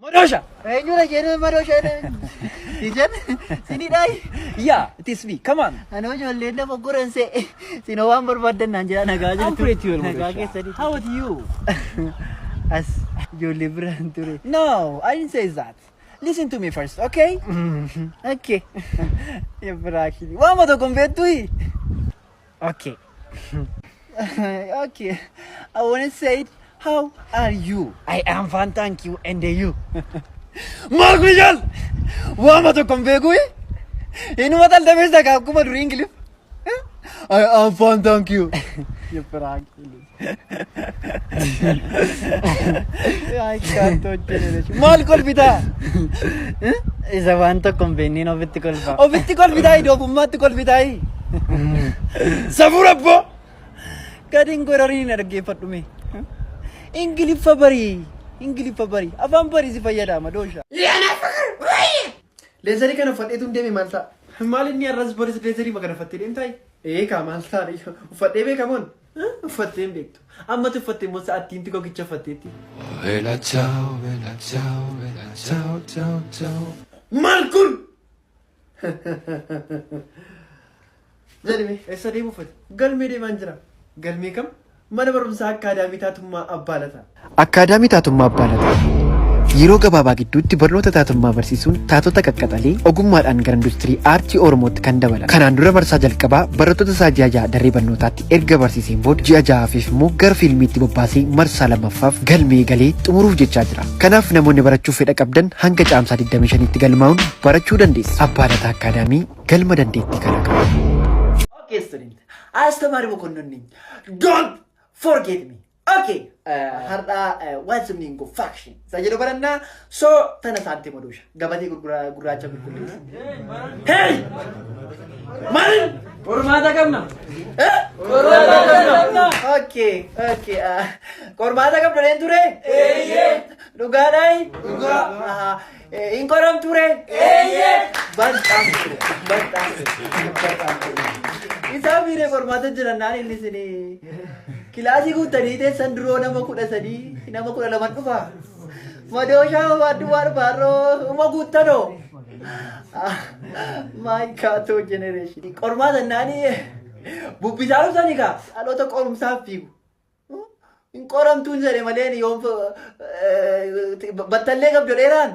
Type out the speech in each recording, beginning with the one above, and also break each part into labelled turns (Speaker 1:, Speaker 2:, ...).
Speaker 1: Madoosha!
Speaker 2: Eenyudha jedhu madoosha Ijaan sinidhaa.
Speaker 1: Yeah, it is me. Come on.
Speaker 2: Anoo ijoolleen lafa goran se'e. Sinoo waan barbaaddan naan jedha nagaa
Speaker 1: I'm
Speaker 2: jirtu.
Speaker 1: pretty well,
Speaker 2: Nagaa
Speaker 1: Madoosha.
Speaker 2: keessanii.
Speaker 1: How are you?
Speaker 2: As ijoollee biraan ture.
Speaker 1: No, I didn't say that. Listen to me first, okay?
Speaker 2: Okay.
Speaker 1: Ibrahim. Waama tokko hin beektuyi?
Speaker 2: Okay.
Speaker 1: Okay. I want to say it. How are you? I am fine, thank you. And you? Maal kun ijaal? Waama tokko hin beekuyi? Inuma xaldameessa kaa akkuma durii Ingilif. I am fine, thank you. Ibrahim. Maal kolfitaa?
Speaker 2: Isa waan tokko hin beekneen ofitti kolfa.
Speaker 1: Ofitti kolfitaa doofummaatti kolfitaa. Safuu rabboo! Gadi hin gorariin na dhaggeeffadhu mee. Ingiliffa barii. Ingiliffa barii. Afaan barii si fayyada madoosha. Leezarii kana uffadheetu hin deeme maal ta'a? Maal inni har'as boris leezarii kana uffattee deemtaa? Ee kaa maal ta'a? Uffadhee beekamoon? Uffattee hin beektu. Ammatu uffattee immoo sa'aattiin gogicha uffatteetti.
Speaker 3: Bella ciao, bella ciao, bella ciao, ciao, ciao.
Speaker 1: Maal kun? Jedhime eessa deemu uffate? Galmee deemaan jira. Galmee kam? Mana barumsaa Akkaadaamii Taatummaa Abbaa Lataa.
Speaker 4: Akkaadaamii Taatummaa Abbaa Lataa. Yeroo gabaabaa gidduutti barnoota taatummaa barsiisuun taatota qaqqaxalee ogummaadhaan gara industirii aartii Oromootti kan dabalan. Kanaan dura marsaa jalqabaa barattoota isaa ji'a 6 daree barnootaatti erga barsiiseen booda ji'a 6 immoo gara fiilmiitti bobbaasee marsaa lammaffaaf galmee galee xumuruuf jechaa jira. Kanaaf namoonni barachuuf fedha qabdan hanga caamsaa 25tti galmaa'uun barachuu dandeessu. Abbaa Lataa Akkaadaamii galma dandeettii kalaqaa.
Speaker 1: Okay, student. አስተማሪ መኮንን ነኝ። Don't forget me. Okay. Har'a what's the meaning of faction? Isa jedhu barannaa so tana saante madoosha. Gabatee gurraacha qulqulleessi. Hey! Maalin?
Speaker 5: Qormaata qabna.
Speaker 1: Eh?
Speaker 5: Qormaata qabna.
Speaker 1: Okay, okay. Qormaata qabdu dheen ture? Eeyyee. Dhugaadhaayi? Dhugaa. Hin qoramtu ture? Eeyyee. Bal'aan ture. Bal'aan ture. Bal'aan ture. Isaa miiree qormaata jiran naan inni isinii kilaasii guuttanii teessan duroo nama 13 nama 12 dhufa. Madooshaa waan duwwaa dhufa har'oo uma guuttanoo. My God, generation. Qormaata naanii bubbisaa dhufsanii kaa dhaloota qorumsaaf fiigu. Hin qoramtuun jedhe malee yoom battallee qabdu dheeraan.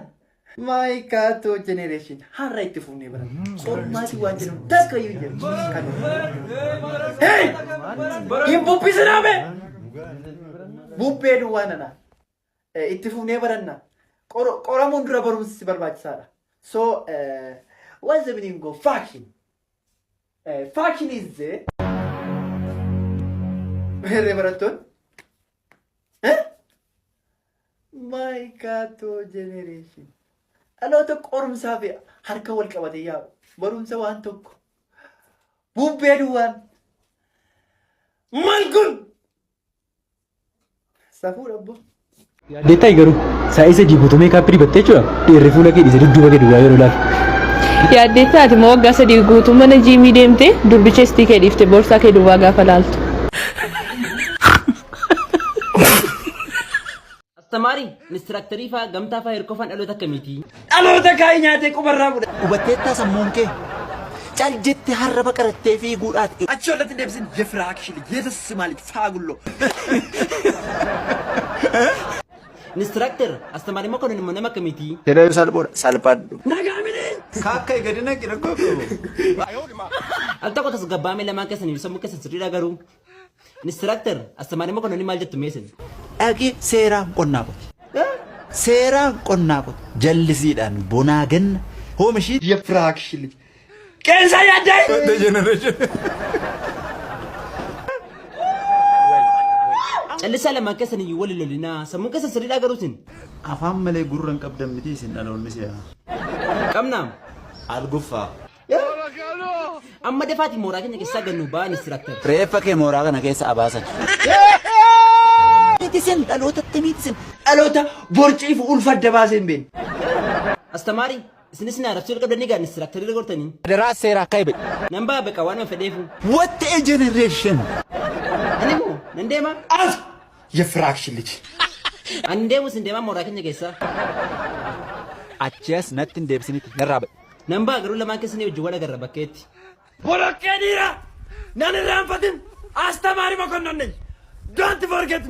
Speaker 1: My God, generation. Har'a itti fufnee baranna. Qormaati waan jedhamu takka iyyuu hin jiru. Hey! Hin bubbisinaa mee! Bubbee duwwaa nana. Itti fufnee baranna. Qoramuun dura barumsi barbaachisaadha. So, what's the meaning of faction? Faction is the... Meerree barattoonni? Eh? My God, generation. Dhaloota qorumsaa fi harka wal qabatee yaa'u. Barumsa waan tokko. Bubbee duwwaan. Maal kun? Safuu dhabbo.
Speaker 5: Yaaddeettaa garuu saa'ii 3 guutuu meekaappii dibattee jechuudha. Dhiirri fuula kee dhiisee dudduuba kee duwwaa yeroo ilaalu.
Speaker 6: Yaaddeettaa ati immoo waggaa 3 guutuu mana jiimii deemtee durbi chestii kee dhiifte boorsaa kee duwwaa gaafa laaltu.
Speaker 7: Astamaari, inistiraaktarii faa, gamtaa faa, hirkoo faan dhaloota akkamiiti?
Speaker 1: Dhaloota kaayii nyaatee qubarraa fudha.
Speaker 8: Hubatteettaa sammuun kee cal jette harraba qarattee fiiguudhaat.
Speaker 1: Achi ollatti hin deebisin የፍራክሽን የተስማልጅ ፋጉሎ
Speaker 7: Inistiraaktar, astamaari immoo kan immoo nama akkamiiti?
Speaker 8: Jedhee salphoodha. Salphadhu.
Speaker 9: Kaakkai gadi naqi rakkoo qabu.
Speaker 7: Al tokko tasgabbaa'ame lamaan keessanii sammuu keessan sirriidha garuu. Inistiraaktar, astamaari immoo kan maal jettu meesin?
Speaker 8: Dhaqi seeraan qonnaa qoti. Seeraan qonnaa qoti. Jallisiidhaan bonaa ganna oomishii.
Speaker 1: የፍራክሽን ልጅ ቄንሳ ያዳይ
Speaker 9: Generation.
Speaker 7: Callisaa lamaan keessan iyyuu wal lolinaa sammuun keessan sirriidha garuu isin.
Speaker 9: Afaan malee gurra hin qabdan miti isin dhaloonni si'a.
Speaker 7: Qabnaa.
Speaker 9: Alguffaa.
Speaker 7: Amma dafaati mooraa keenya keessaa gannu ba'aa inistiraaktar.
Speaker 8: Reeffa kee mooraa kana keessa abaasan. Miti isin dhalootatti miti isin.
Speaker 1: Dhaloota borciif ulfa adda baasee hin beekne.
Speaker 7: Astamaari, isinis na arrabsuu qabdanii gaa inistiraaktarii gortanii.
Speaker 8: Daraa seeraa akka hibe.
Speaker 7: Nan ba'a beqa waan fedheefu.
Speaker 8: What a generation.
Speaker 7: Ani moo nan deema.
Speaker 1: As የፍራክሽን ልጅ
Speaker 7: Ani deemu sin deemaa mooraa keenya keessaa.
Speaker 8: Achi as natti hin deebisinitti narraa ba'i.
Speaker 7: Nan ba'a garuu lamaan keessanii wajjin wal agarra bakkeetti.
Speaker 10: Boloqqee dhiiraa! Nan irraanfatin! Astamaarii Mokonnon! Don't forget!